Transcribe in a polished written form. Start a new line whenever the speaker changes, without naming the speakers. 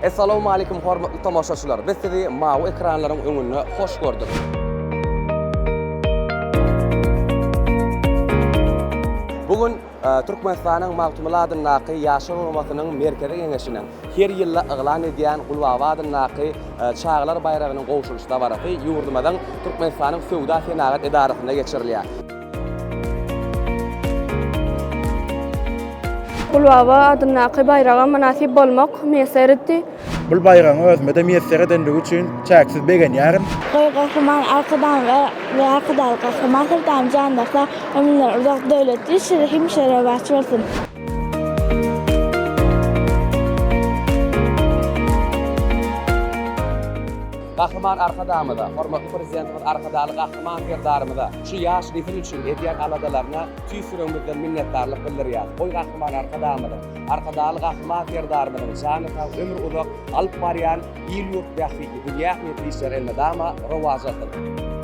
Essalawmaleýkum hormatly tomaşaçylar! Biz sizi mawy ekranlaryň öňünde hoş gördük. Bu gün e, Türkmenistanyň Magtymguly adyndaky Ýaşlar guramasynyň Merkezi Geňeşiniň her ýylda yglan edýän Gulbaba adyndaky e, çagalar baýragynyň gowşurylyş dabarasy ýurdumyzyň Türkmenistanyň Söwda-senagat edarasynda geçirilýär.
Gulbaba adyndaky baýraga mynasyp bolmak miýesser etdi.
Bul baýragyň özüme-de miýesser edenligi üçin çäksiz begenýärin.
Goý, Gahryman Arkadagymyza we Arkadagly Gahryman Serdarymyz janlary sag, ömürleri uzak, döwletli işleri hemişe rowaç bolsun!
Gahryman Arkadagymyza, hormatly Prezidentimiz Arkadagly Gahryman Serdarymyza şu ýaş nesil üçin edýän aladalaryna tüýs ýüregimizden minnetdarlyk bildirýäris. Goý, Gahryman Arkadagymyzyň, Arkadagly Gahryman Serdarymyzyň jany sag, ömri uzak, alyp barýan il-ýurt bähbitli, dünýä ähmiýetli işleri elmydama rowaç alsyn!